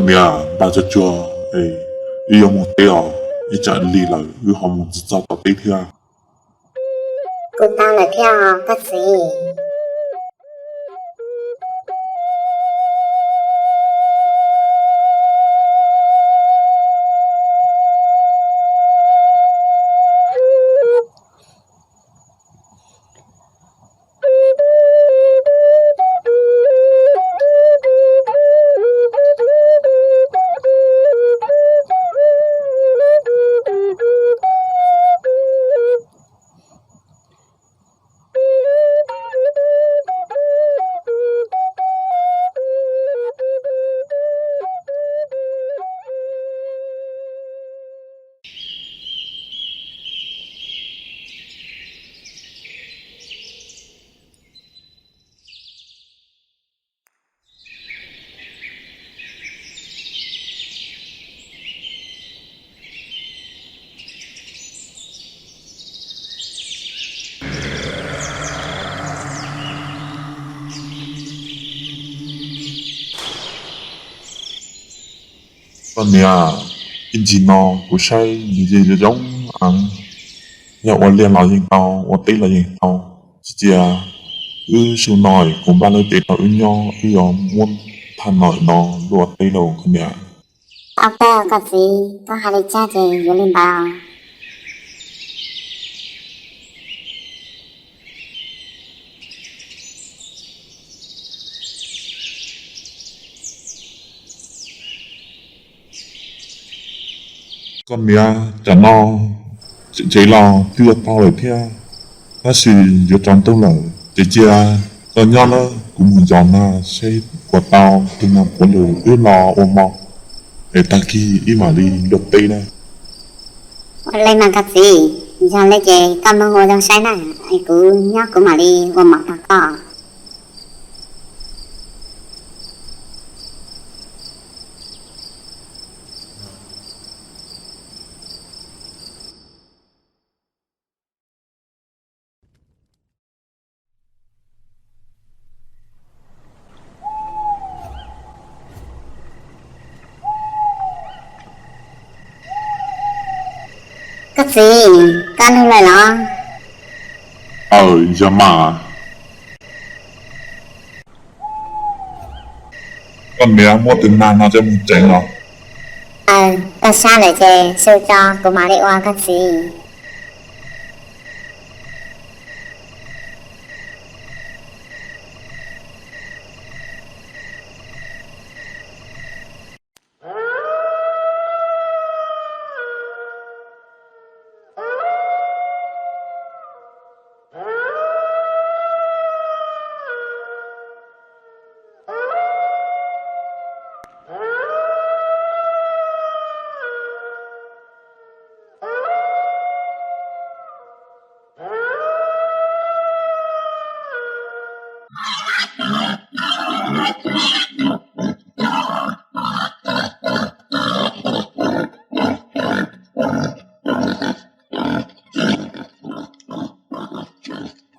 Niam, npaj tsuag tsuag es wb yuav mus teb os, ib tsam lig lawm wb ho mus tsis txog tom teb thiab. Kuv tau lawm thiab os koj txiv. Koj niam, ib ntsis no kuv saib nws yeej zoo zoo heev, yog ua liaj los yeej tau, ua teb los yeej tau. Tsis cia wb su no kuv npaj lub tsev rau wb nyob, wb yuav muab thaj no no luaj teb lauj koj niam. Au kawg koj txiv, koj hais li cas ces yuav li ntawd. Koj niam, tam no tsev los twb yuav tau lawm thiab, tab sis yuav tsaus ntuj lawm ces cia koj nyob na, kuv mus zov nas seb puas tau tus nas puav lus wb los ua mov, es tag kis wb mam li luaj teb na. Ua li mas koj txiv, yog li ces koj mus ua zoo saib na, es kuv nyob kuv mam li ua mov rau koj. Koj txiv, koj los lawm los? Aws, yog mas. Koj niam, muab tus nas no coj mus tsev los. Aws, koj sab lawm ces su tso kuv mam li ua koj txiv.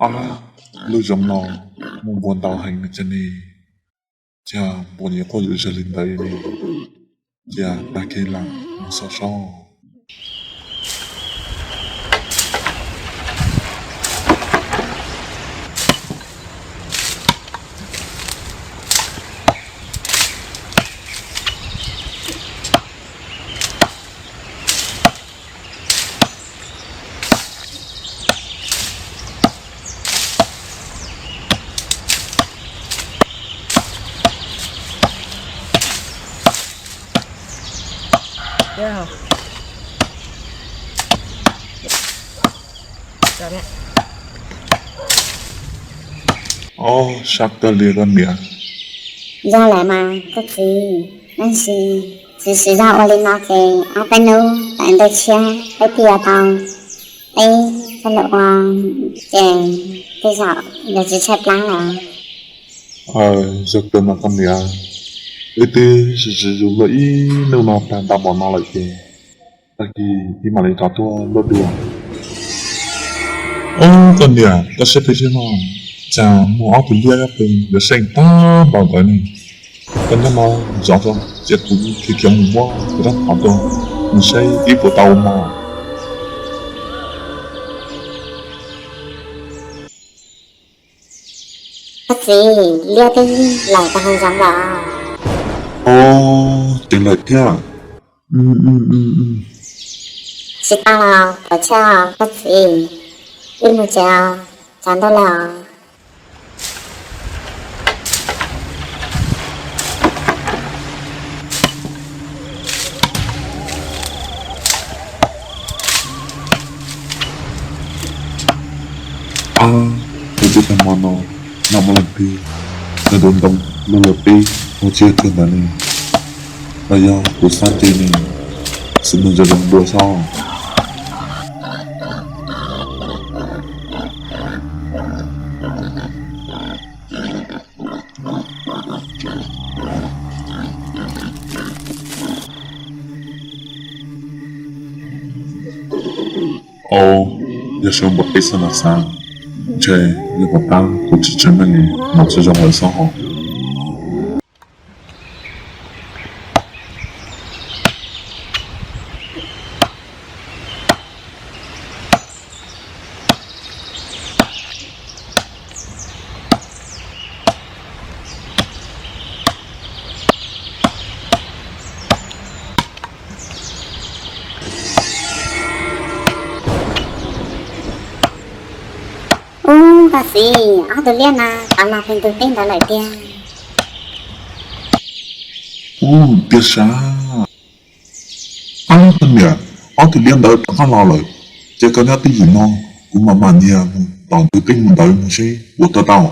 Ob, lub zoov no muaj npua ntau heev li cas ne, cas npua nyuam quaj zuj zus li ntawd li, cas tag kis lam mus xauj seb. Ob, sab kawg li koj niam. Yog lawm mas koj txiv, tab sis tsis, tsis yog ua li no ces ob peb hnub tawm ntej tshiab peb thiaj yuav tau, peb thiaj li ua, ces tej zaum yuav tsis tshaib plab lawm. Aws, yog kawg mas koj niam, wb twb sib tw zus luaj ib hnub no tag npaum no lawm ces tag kis wb mam li rov tuaj luaj dua. Ob, koj niam, koj saib pem tsev no, cas muaj ob tug liab pes yuav seej tag npaum ntawd ne. Koj nyob no zov tso. Ces kuv khiav khiav mus muab kuv rab phom rau nws saib ib puas tau mog. Koj txiv, liab twb laim tag hauv zoov lawm. Ov, ces laim thiab. Tsis tau los pam tshaj koj txiv, wb mus tsev os, tshav ntuj lawm os. Ab, ua tib tag hmo no, noj mov lawm pib, noj dua ntoo, noj dua peb, ua tsis yog tuag ntawd ne, los yog kuv xav ces ne, xwb nws zoo zoo dua xwb. Au, yog sawv npaum peb xwb los xav, ntshe yog puas tab kuv tsis tsev neeg los tsis zoo lawm xwb hos. Ub, koj txiv, ob tug liab na tau los pem ntug teb ntawd lawm tiag. Ub, tiag sas. Ab, koj niam, ob tug liab ntawd rov qab los lawm, ces koj nyob twj ywm no, kuv mam mam nyiag mus tom ntug teb mus ntawd mus seb puas tau tau.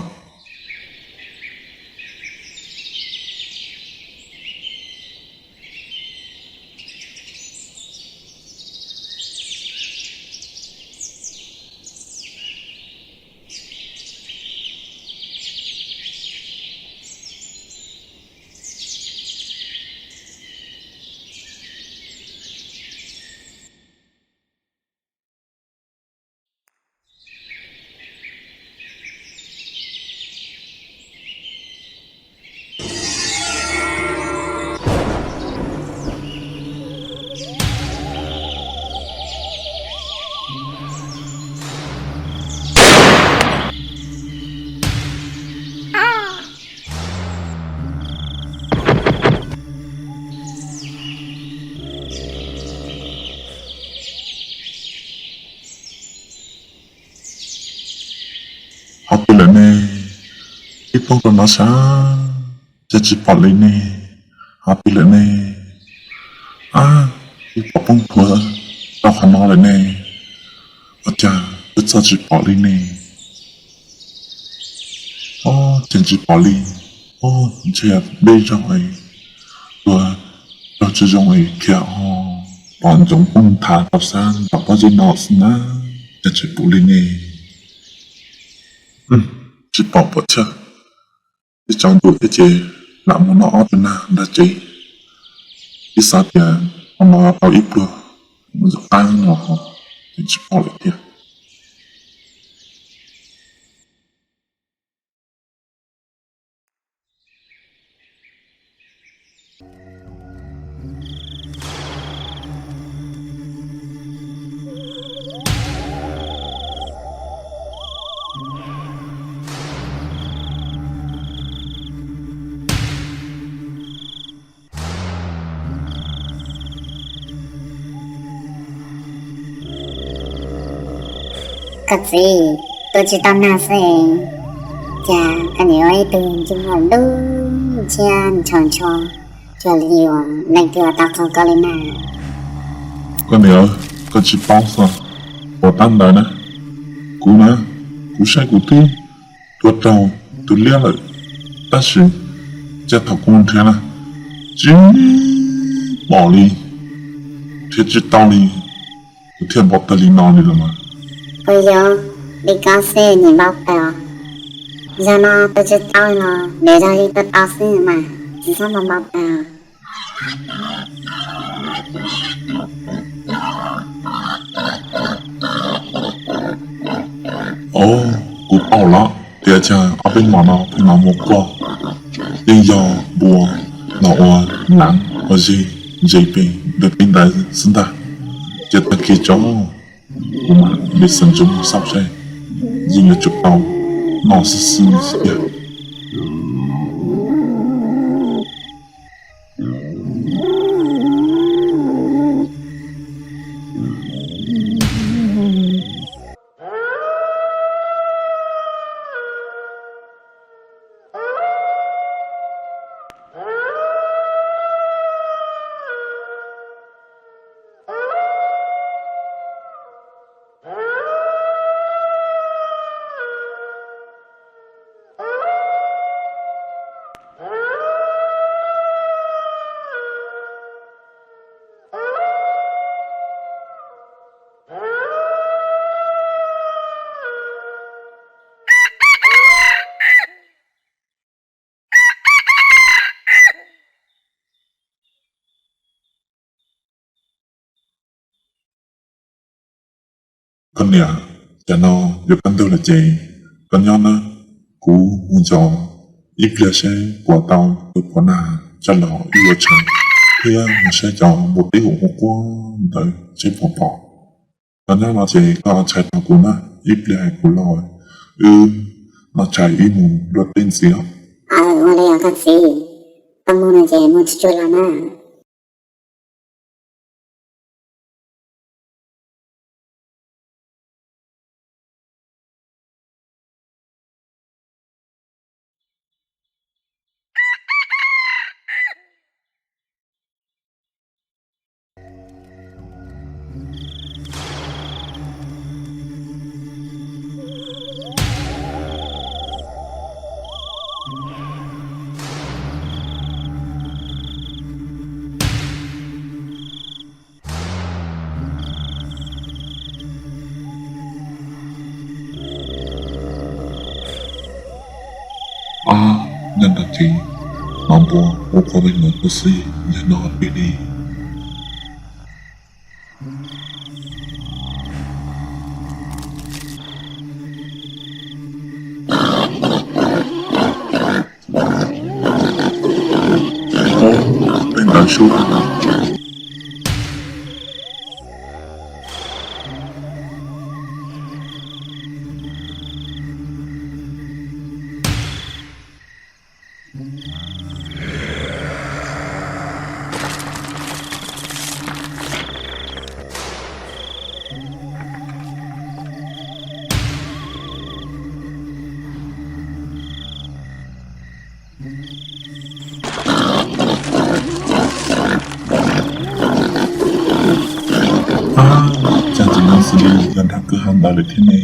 Hov twg lawm ne? Ib poob rau no sas, cas tsis pom li ne? Hov twg lawm ne? Ab, ib pom poob thuav rau qhov no lawm ne, ua cas twb txog tsis pom li ne? Ob, tseem tsis pom li. Ob, ntshe deb zog es tuag raug tsis zoo es khiav os. Pom ntsoov poob nthav rau sab nram pob zeb no xwb na, cas tsis pom li ne. Tsis pom pom chawj, ib tsam ntuj thiab ces lam mus noj ob tug nag nrog tsev. Ib xav tias qhov no tau ib pluag mus zov qab no, ces tsis pom lawm thiab. Koj txiv, tua tsis tau nag xwb, cas koj niam ua ib tug ntsej muag lub ntshiab ntsho ntsho, cuag li uas leej twg uas tau qhov koj li na. Koj niam, koj tsis paub xwb, puas tab ntawd na, kuv na, kuv saib kuv twb tua raug tus liab lawm, tab sis cas thaum kuv nrhiav na, tsis pom li, nrhiav tsis tau li, kuv thiaj npau taws li no li los mas. Puas yog li ko xwb nim npau taws os? Yog no tua tsis tau los nws yog li tua tau xwb mas tsis txhob npau npau taws. Au, kuv paub lawm tias cas ob peb hmo no pheej los mus koj, yeej yog npua Los ua nam ua zig ntse pes dua teb ntawd xwb ntag. Ces tag kis tso, kuv mam li xav ntsoov xauj seb yeej yuav tsum tau noj xwb xwb tiag. Koj niam, cas no yuav kaj ntug lawm ces koj nyob nawb, kuv mus ncov ib pliag seb puas tau tus phom nag tso los ib ua tshais, thiab mus saib cov npua teb hauv quab ntawd seb puas pom. Koj nyob no ces koj tshais tos kuv na, ib pliag kuv los wb noj tshais wb mus dua teb ntxiv os. Ua li os koj txiv, koj mus no ces mus tsuag tsuag los na. Ab, nyob no ces hnov npua ua quaj me me tuaj xwb, yog no peb li. Tej ntawd sub. Ab, cas tsis no xws li yog nram kwj ha ntawd lawm thiab ne.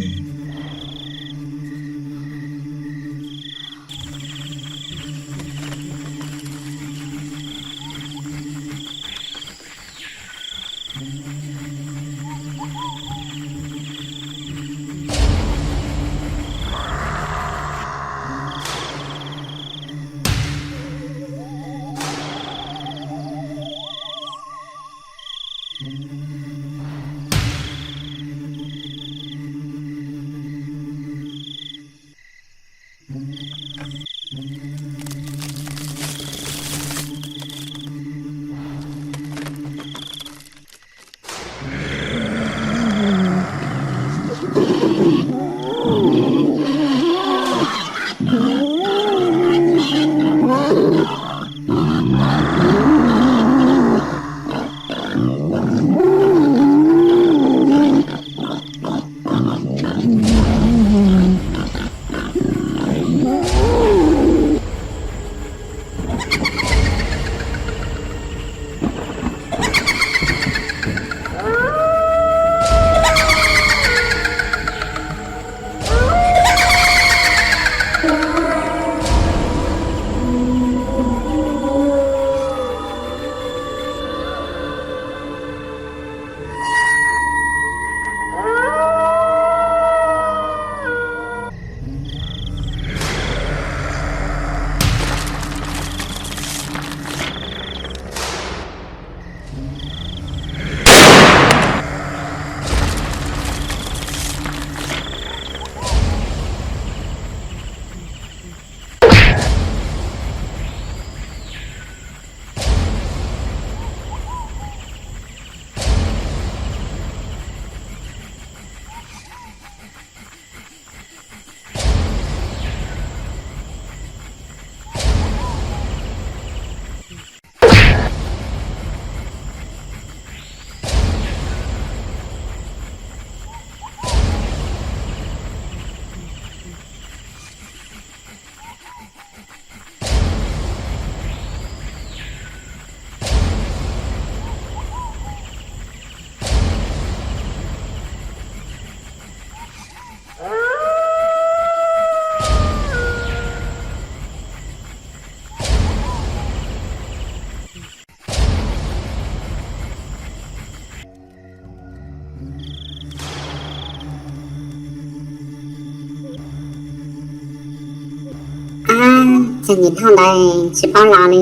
Tag kis thauj ntawd tsis paub los li,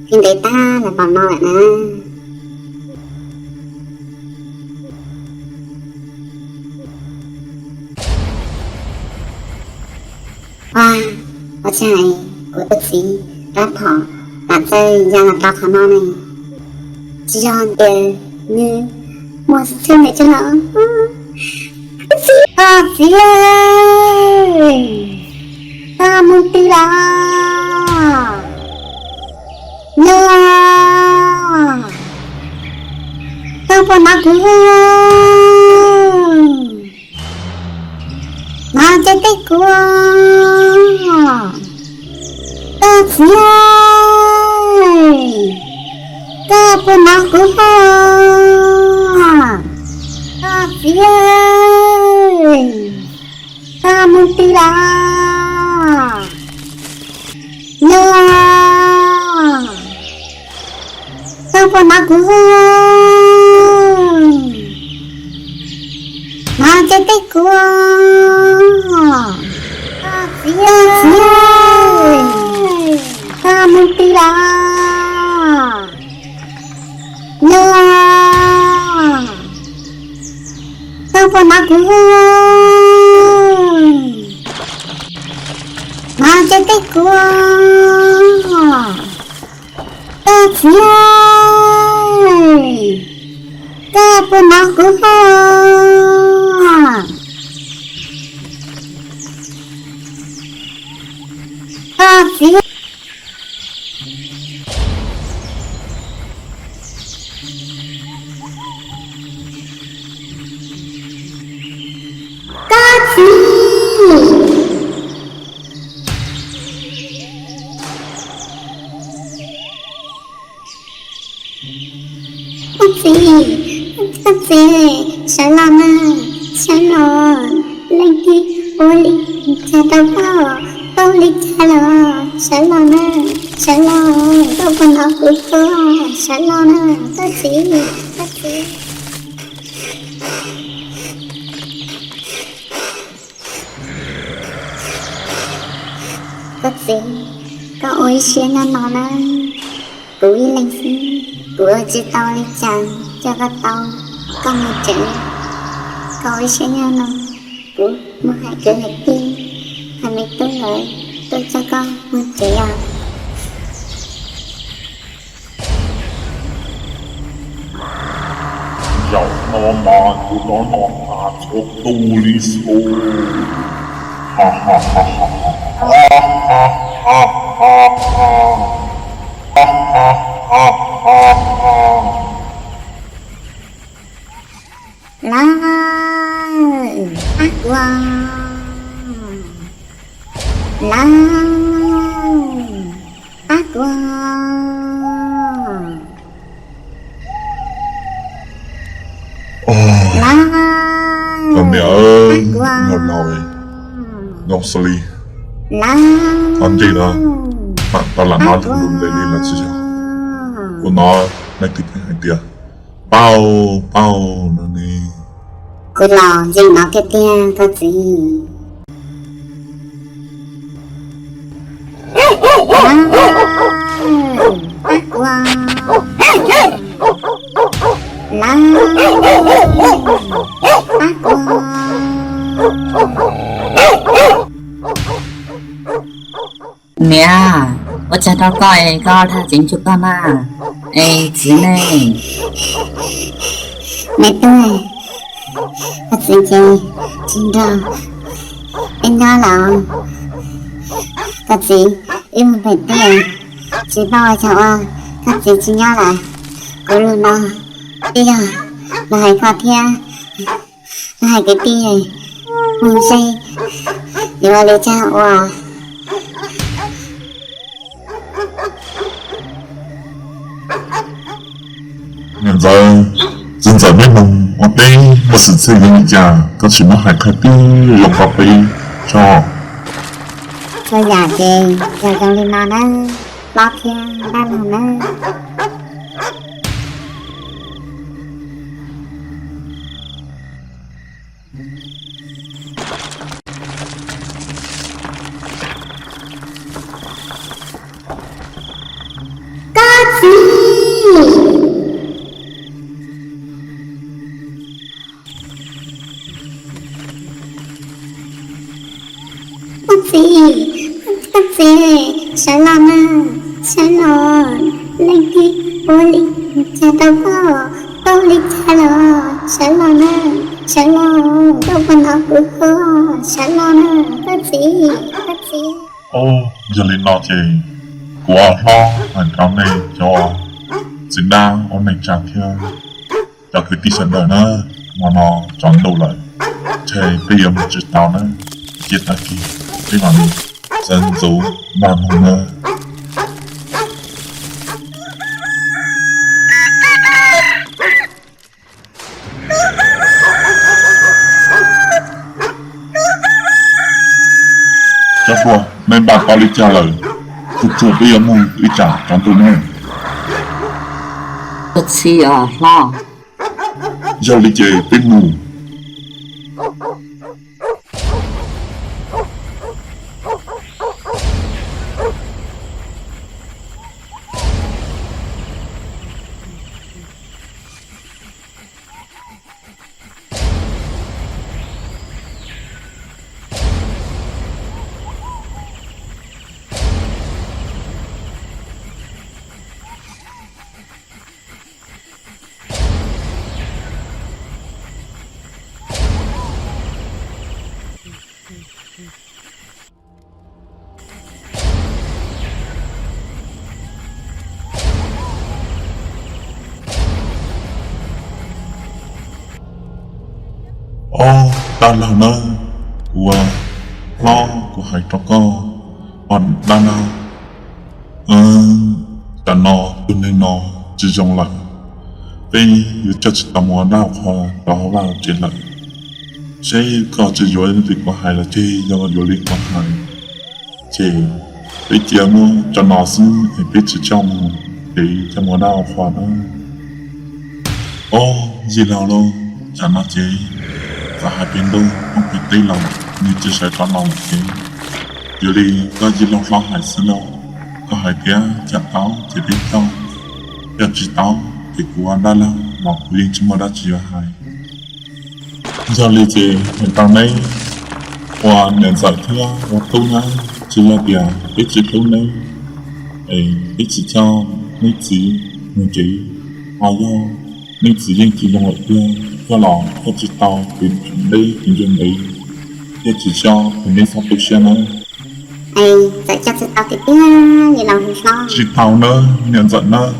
twb ntev tag los paus no lawm na. Ua, ua cas kuv tus txiv rab phom lam txawj ya los rau qhov no ne? Tsis yog tias nws muaj xwb ntawm tsev los? Koj txiv, koj mus twg los? Nyob, koj puas hnov kuv? Hnov ces teb kuv. Koj txiv, koj puas hnov kuv? Koj txiv, koj mus twg los? Nyob, koj puas hnov kuv? Hnov ces teb kuv. Koj txiv, koj mus twg los? Nyob, koj puas hnov kuv? Hnov ces teb kuv. Koj txiv, koj puas hnov kuv? Koj txiv, koj txiv. Koj txiv, koj txiv, sawv los na, sawv los. Leej twg ua li cas rau koj, koj ua li cas los? Sawv los na, sawv los, koj puas hnov kuv koj? Sawv los na, koj txiv, koj txiv. Koj txiv, koj ua ib siab nyob no na. Kuv ib leeg xwb, kuv ua tsis tau li cas coj koj tau, koj mus tsev. Koj ua ib siab nyob no, kuv mus hais kwv hais tij, hais me tub lawv tuaj coj koj mus tsev os. Zaum no mas kuv rov no tas txhua tus li xwb. Lawv, pab kuv, lawv, pab kuv. Lawv, niam, pab kuv, no no, no xwb li. Lawv, ntej no mam tau lam hnov lus ntev li los tsis yog. Kuv hnov leej twg pheej hais tias, Pab, pab no ne. Kuv los yeej hnov tiag tiag koj txiv. Lawv, pab kuv, lawv, pab kuv. Niam, ua cas rau koj es koj dhaj tsev ntsuj koj na? Es txiv ne? Me tub, koj txiv ces tsis nrog peb nyob lawm. Koj txiv, wb mus pem teb, tsis paub ua cas ua, koj txiv tsis nyob lawm. Kuv lus no twb yog los hais koj thiab los hais kwv tij, mus seb yuav ua li cas ua. Niam ntxawm, txiv ntxawm niaj hnub ua teb muaj xwm txheej li cas koj tsis muab hais qhia twb zoo rau peb tso. Txhua yam ces yog zoo li no nawb, hlob thiab dab laug nawb. Sawv los na, sawv los, leej twg ua li cas rau koj, koj ua li cas los, sawv los na, sawv los, koj puas hnov kuv hu, sawv los na, koj txiv, koj txiv. Yog li no ces kuv ua hlob hais rau nej cov txiv dab ua neej tsa thiab cov kwv tij sawv daws na, hmo no tsaus ntuj lawm, ntshe peb yuav mus tsis tau na, cia tag kis peb mam li sawv ntxuv npaj mus na. Cov hluas, nej npaj tau li cas lawm? Kuv tsuas peb yuav mus ib tsam tsaus ntuj ne. Ua txhij os hlob. Yog li ces peb mus. Ob, dab laug na, kuv ua hlob kuv hais rau koj, ob dab laug, tam no tus neeg no tsis zoo lawm, peb yuav coj tsis tau mus ua dab ua qhua rau hauv vaj tsev lawm. Seb koj tsis yuav li kuv hais los ces yog yuav li kuv hais, ces peb cia muab tso no xwb es peb tsis coj mus, peb coj mus ua dab ua qhua na. Ob, yij laug lauj, tsam no ces txawm hais pem ntuj poob pem teb los nws tsis sawv rov los lawm ces, yog li koj yij laug hlob hais xwb lauj, koj hais tias coj tau ces peb coj, coj tsis tau ces kuv ua dab laug los kuv yeej tsis muaj dab tsi yuav hais. Yog li ces hais rau neb ua niam ntxawm thiab ua tub na, tsis yog tias peb tsis hlub neb es peb tsis coj neb txiv mus tsev, ho yog neb txiv yeej tsis zoo lawm tiag, coj los coj tsis tau ces neb txiv ncua ntev, thiaj tsis coj ces neb txhob tu siab na. Es txawm coj tsis tau tiag tiag li los hlob? Tsis tau nawb niam ntxawm nawb.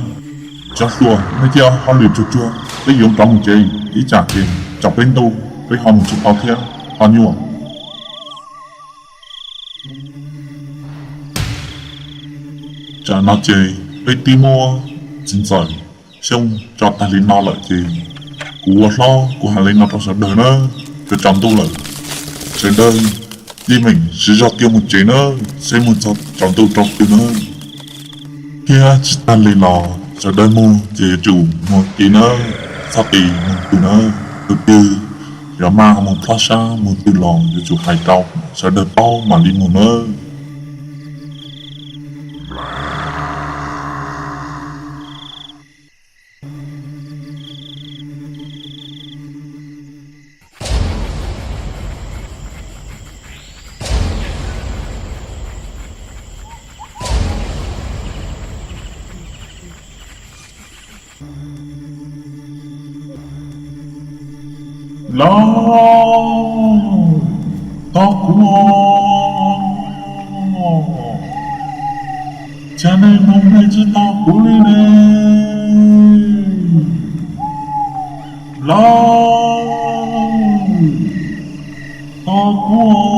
Cov hluas, nej cia hauj lwm tsuag tsuag, peb yuav rov mus tsev ib tsam ces tsaus peb ntuj peb ho mus tsis tau thiab ho nyuaj. Tsam no ces peb twb muab txiv ntxawm Xyooj tso tag li no lawm ces kuv ua hlob kuv hais li no rau sawv daws na, yuav tsaus ntuj lawm, sawv daws yeej meem siv zog tig mus tsev na, seb mus txog tsaus ntuj rau twg na. Thiab tsis tag li los sawv daws mus ces yuav tsum mus kiag na, txhob tig mus twg na. Tus twg yuav maj mus plob sab mus twg los yuav tsum hais rau sawv daws paub mam li mus na. Lauj, tos kuv, cas nej mus nej tsis tos kuv li ne? Lauj, tos kuv.